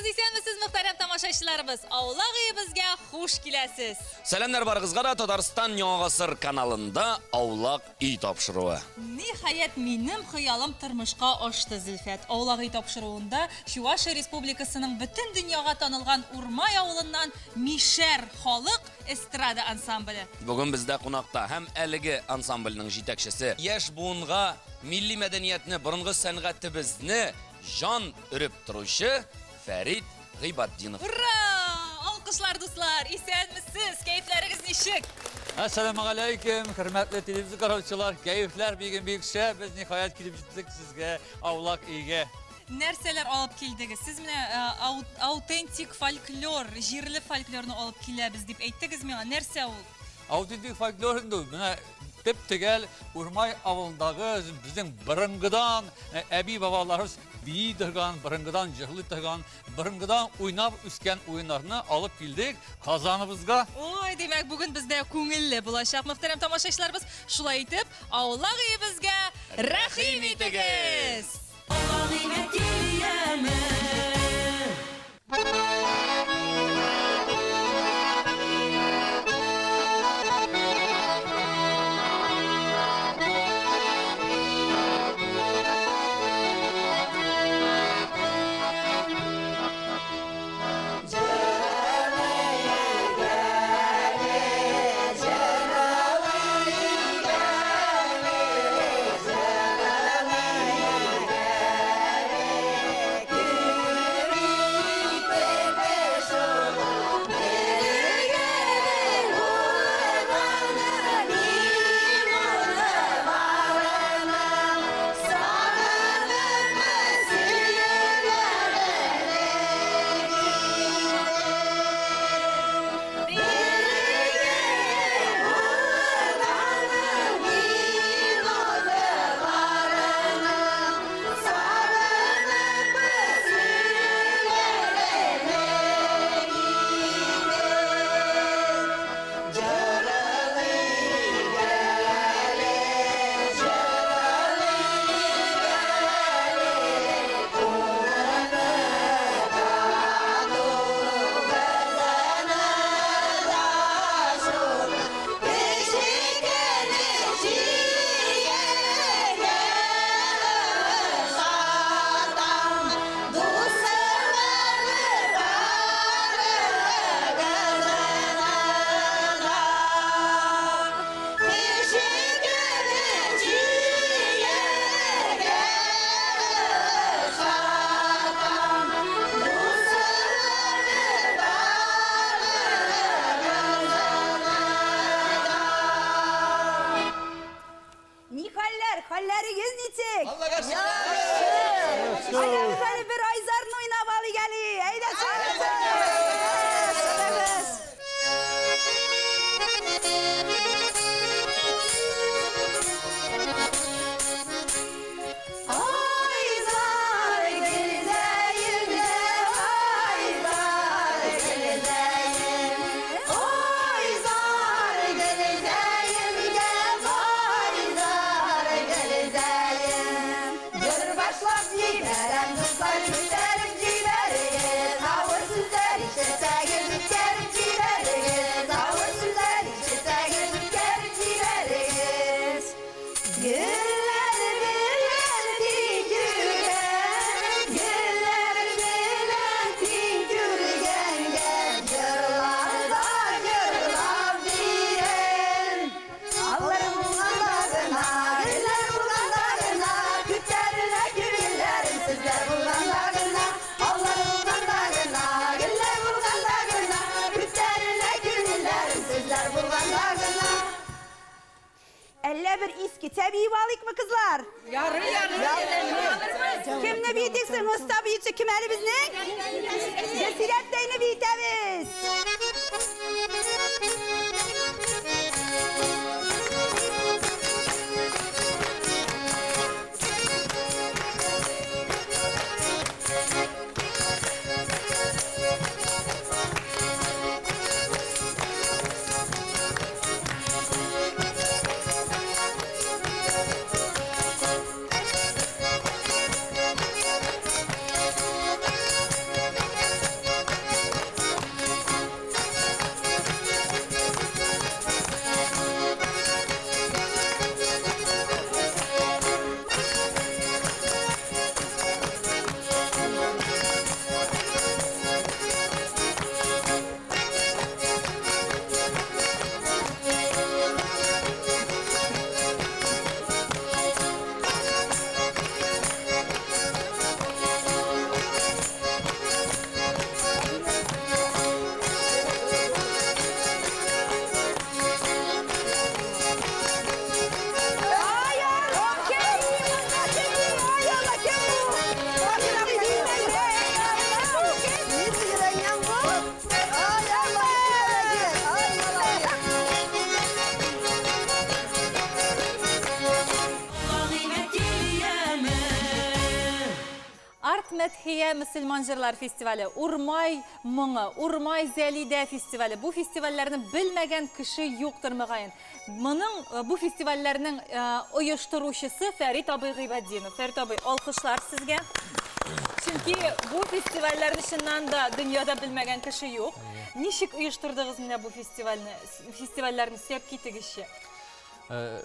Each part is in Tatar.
Исәнмесез, исәнмесез, мөхтәрәм тамашачыларыбыз! Аулак өебезгә хуш киләсез! Сәламнәр барыгызга да, Татарстан Яңа гасыр каналында Аулак өй тапшыруы. Ниһаять, минем хыялым тормышка ашты, Зөлфәт. Аулак өй тапшыруында Чувашия Республикасының бөтен дөньяга танылган Урмай авылыннан Мишәр халык эстрада ансамбле. Бүген бездә кунакта һәм әлеге ансамбльнең җитәкчесе, яшь буынга милли мәдәниятне, борынгы сәнгатебезне җан өреп торучы Фәрит Гыйбатдинов. Ура! Алкышлар, дуслар! Исәнмесез! Кәефләрегез ничек? Әссәламегаләйкем, хөрмәтле телевизор караучылар. Кәефләр бүген бик шәп. Без ниһаять килеп җиттек сезгә аулак өйгә. Нәрсәләр алып килдегез? Сез менә аутентик фольклор, җирле фольклорны алып киләбез дип әйттегез миңа. Нәрсә ул? Аутентик фольклор инде ул. Менә төп-төгәл Урмай авылындагы безнең борынгыдан әби-бабаларыбыз бии торган, борынгыдан җырлый торган, борынгыдан уйнап үскән уеннарны алып килдек Казаныбызга. Ой, димәк, бүген бездә күңелле булачак, мөхтәрәм тамашачыларыбыз. Шулай итеп, аулак өебезгә рәхим итегез! Аулак өйгә кил яме! Ни хәлләр? Хәлләрегез ничек? Аллага шөкер! Яхшы! Әйдәгез әле бер Айзарны уйнап алыйк әле. Әйдә, чыгыгыз! Чыгыгыз! Айзар гөлзәем дә, Айзар гөлзәем, Айзар гөлзәем дә, Айзар гөлзәем. Җыр башлап җибәрәм, дуслар, күтәреп җибәрегез. Авыр сүзләр ишетсәгез, үткәреп җибәрегез. Авыр сүзләр ишетсәгез, үткәреп җибәрегез. Гөлләр белән тиң күргән, гөлләр белән тиң күргәнгә җырларда җырлап бирәм. Аллар булганда гына, гөлләр булганда гына, күтәрелә күңелләрем сезләр булганда гына. Аллар булганда гына, гөлләр булганда гына, күтәрелә күңелләрем сезләр булганда гына. Әллә бер искечә биеп алыйкмы, кызлар? Ярый, ярый. Кемне биетик соң? Оста биюче кем әле безнең? Гөлсирәттәйне биетәбез. Ай, молодец! Ай, молодец! Арт Мәдхия мөселман җырлар фестивале, Урмай моңы, Урмай Зәлидә фестивале. Бу фестивальләрне белмәгән кеше юктыр мөгаен. Моның э, бу фестивальләрнең э, оештыручысы Фәрит абый Гыйбатдинов. Фәрит абый, алкышлар сезгә. Чөнки бу фестивальләрне чыннан да дөньяда белмәгән кеше юк. Ничек оештырдыгыз менә бу фестивальне? Фестивальләрне сөйләп китегезче. Э,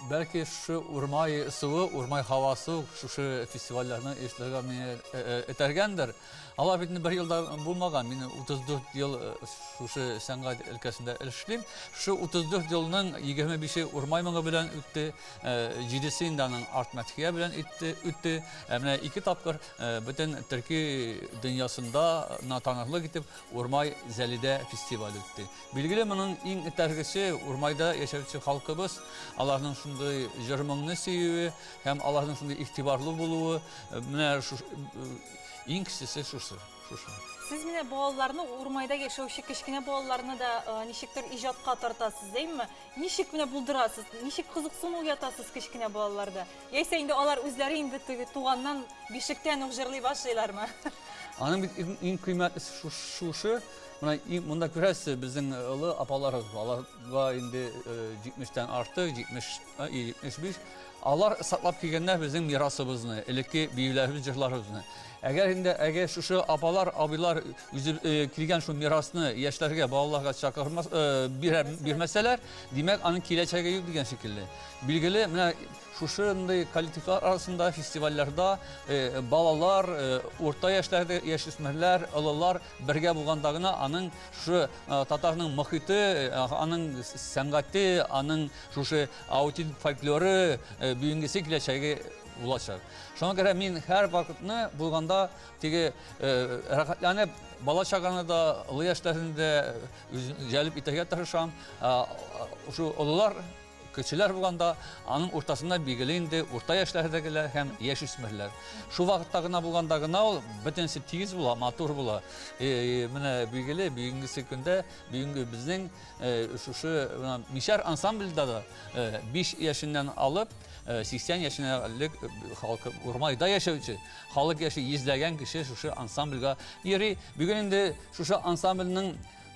бәлки шушы Урмай суы, Урмай һавасы шушы фестивальләрне оештырырга мине этәргәндер. Алар бит инде бер елда булмаган. Мин 34 ел шушы сәнгать өлкәсендә эшлим. Шушы 34 елның 25-е Урмай моңы белән үтте, 7-се инде аның Арт Мәдхия белән үтте. Ә менә ике тапкыр бөтен төрки дөньясында танырлык итеп Урмай Зәлидә фестивале үтте. Билгеле, моның иң этәргече Урмайда яшәүче халкыбыз, аларның шундый җыр-моңны сөюе һәм аларның шундый игътибарлы булуы, менә иң кечесе шушы, шушы. Сез менә балаларны, Урмайда яшәүче кечкенә балаларны да ничектер иҗатка тартасыз, әйеме? Ничек менә булдырасыз? Ничек кызыксыну уятасыз кечкенә балаларда? Яисә инде алар үзләре инде теге туганнан бишектән үк җырлый башлыйлармы? Аның бит иң кыйммәтлесе шушы, менә монда күрәсез, безнең олы апаларыбыз, аларга инде 70-тән артык, 70, 75, алар саклап килгәннәр безнең мирасыбызны, элекке биюләребез, җырларыбызны. Әгәр инде, әгәр шушы апалар, абыйлар үзе килгән шул мирасны яшьләргә, балаларга чакырмас, бирмәсәләр, димәк, аның киләчәге юк дигән шикелле. Билгеле, менә шушындый коллективлар арасында, фестивальләрдә балалар, урта яшьләрдә яшүсмерләр, олылар бергә булганда гына аның шушы татарның мохите, аның сәнгате, аның шушы аутентик фольклоры, бүгенгесе киләчәге булачак. Шуңа күрә мин һәр вакытны булганда теге рәхәтләнеп бала чаганы да, олы яшьләрне дә җәлеп итәргә тырышам. Шул олылар, кечеләр булганда, аның уртасында билгеле инде урта яшьләрдәгеләр һәм яшүсмерләр. Шул вакытта гына булганда гына ул бөтенесе тигез була, матур була. Менә билгеле, бүгенгесе көндә, бүгенге безнең шушы Мишәр ансамбльдә дә 5 яшеннән алып 80 яшенә элек халкы Урмайда яшәүче халык яше йөзләгән кеше шушы ансамбльгә йөри. Бүген инде шушы ансамбльнең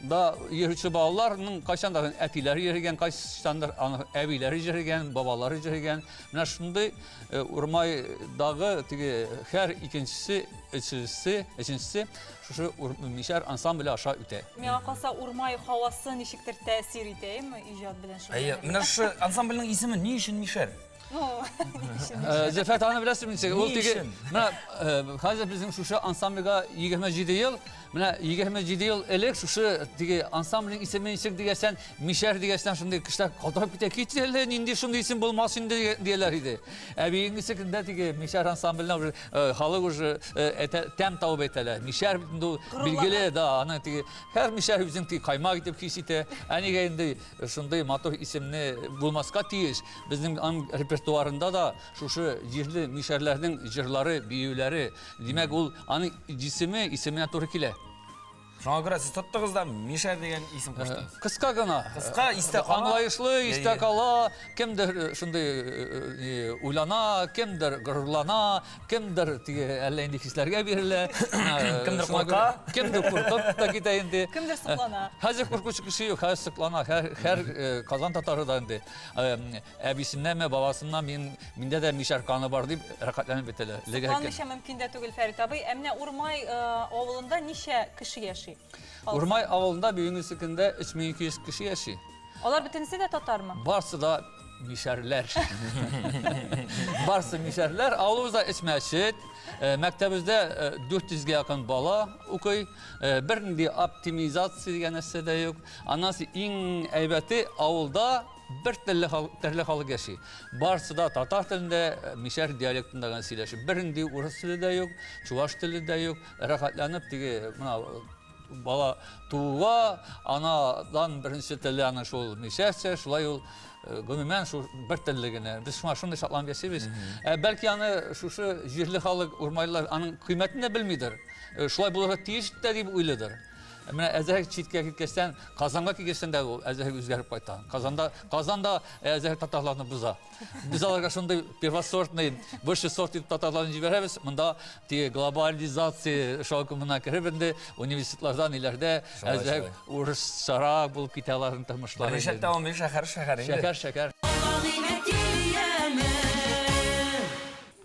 да йөрүче балаларның кайчандыр әтиләре йөргән, кайчандыр аның әбиләре йөргән, бабалары йөргән. Менә шундый Урмайдагы теге һәр икенчесе, өченчесе, өченчесе шушы Мишәр ансамбле аша үтә. Миңа калса, Урмай һавасы ничектер тәэсир итә, әйеме, иҗат белән шөгыльләнергә? Әйе, менә шушы ансамбльнең исеме ни өчен Мишәр? Ну, ни өчен Мишәр? Зөфәр, аны беләсезме ничек? Ул теге, менә хәзер безнең шушы ансамбльгә 27 ел, менә 27 ел элек шушы теге ансамбльнең исеме ничек дигәсән, Мишәр дигәчтән шундый кешеләр калтырап китә, кит әле, нинди шундый исем булмас инде дияләр иде. Ә бүгенгесе көндә теге Мишәр ансамбленә уже халык уже тәм табып әйтәләр. Мишәр бит инде ул билгеле, да, аны теге һәр мишәр үзен теге каймак итеп хис итә. Ә нигә инде шундый матур исемне булмаска тиеш? Безнең аның репертуарында да шушы җирле мишәрләрнең җырлары, биюләре. Димәк, ул аның җисеме исеменә туры килә. Шуңа күрә сез тоттыгыз да Мишәр дигән исем куштыгыз. Кыска гына. Кыска, истә кала. Аңлаешлы, истә кала. Кемдер шундый уйлана, кемдер горурлана, кемдер теге әллә инде хисләргә бирелә. Кемдер курка. Кемдер куркып та китә инде. Кемдер соклана. Хәзер куркучы кеше юк, хәзер соклана. Һәр Казан татары да инде әбисеннәнме, бабасыннан мин, миндә дә мишәр каны бар дип рәхәтләнеп бетәләр. Сокланмыйча мөмкин дә түгел, Фәрит абый. Ә менә Урмай э, авылында ничә кеше яши? Урмай авылында бүгенге көндә 3200 кеше яши. Алар бөтенесе дә татармы? Барсы да мишәрләр. Барсы мишәрләр. Авылыбызда өч мәчет, э, мәктәбебездә 400 гә якын бала укый. Э, бернинди оптимизация дигән нәрсә дә юк. Аннан соң иң әйбәте авылда Бер телле халык, төрле халык яши. Барсы да татар телендә, э, мишәр диалектында гына сөйләшә. Бернинди урыс теле дә юк, чуваш теле дә юк. Рәхәтләнеп теге менә бала тууга анадан беренче теле аның шул мишәрчә, шулай ул э, гомумән шул бер телле генә. Без шуңа шундый шатланып яшибез. Ә бәлки аны шушы җирле халык урмайлар аның кыйммәтен дә белмидер. Э, шулай булырга тиеш тә дип уйлыдыр. Менә әзерәк читкә киткәчтән, Казанга килгәчтән дә ул әзерәк үзгәреп кайта. Казанда, Казанда әзерәк татарларны боза. Без аларга шундый первосортный, высший сорт итеп татарларны җибәрәбез. Монда теге глобализация шаукымына кереп инде университетларда, ниләрдә әзерәк урысчарак булып китә аларның тормышлары. Берничә тәвам шәһәр шәһәр инде. Шәһәр шәһәр.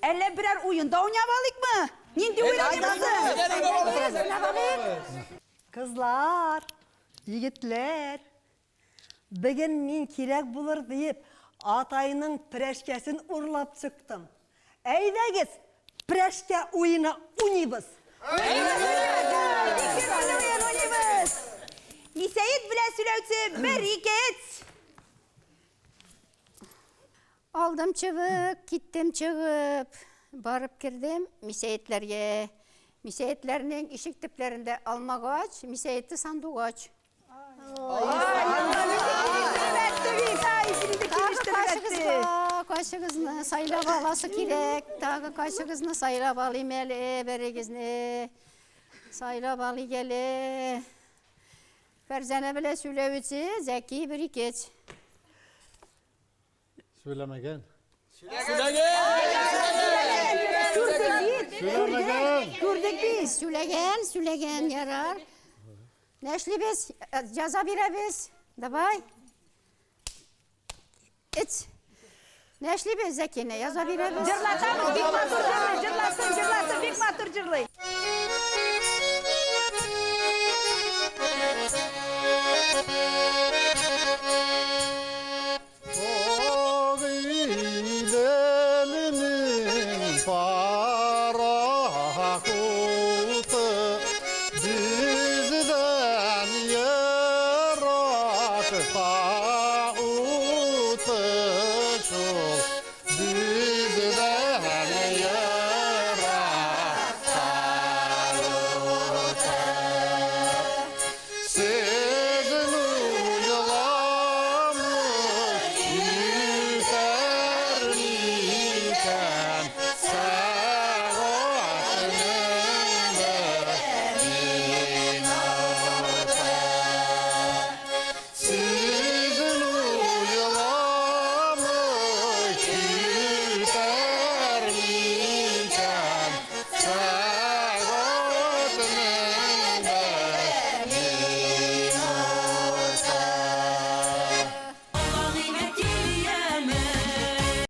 Әллә берәр уен да уйнап алыйкмы? Нинди уен уйныйбыз? Кызлар, егетләр, бүген мин кирәк булыр диеп, атайның прәшкәсен урлап чыктым. Әйдәгез, прәшкә уены уйныйбыз. Уйныйбыз. Мисәет белән сөйләүче бер, ике, өч. Алдым чыбык, киттем чыгып. Барып кердем Мисәетләргә. Мисәетләрнең ишек төпләрендә алмагач, Мисәете сандугач. Кайсыгызны сайлап аласы кирәк? Тагы кайсыгызны сайлап алыйм әле, берегезне. Сайлап алыйк әле. Фәрзәнә белән сөйләүче Зәки Берикет. Сөйләмәгән. Күрдек бит. Сөйләмәгән. Күрдек бит. Сөйләгән, сөйләгән, ярар. Нәршлибез? Җаза бирәбез. Давай. Эч. Нәршлибез, Зәкине? Яза бирәбез. Җырлатабыз, бик матур җырлый, җырласын, җырласын, бик матур җырлый. Agilelinin parakutu bizden yıraktadır.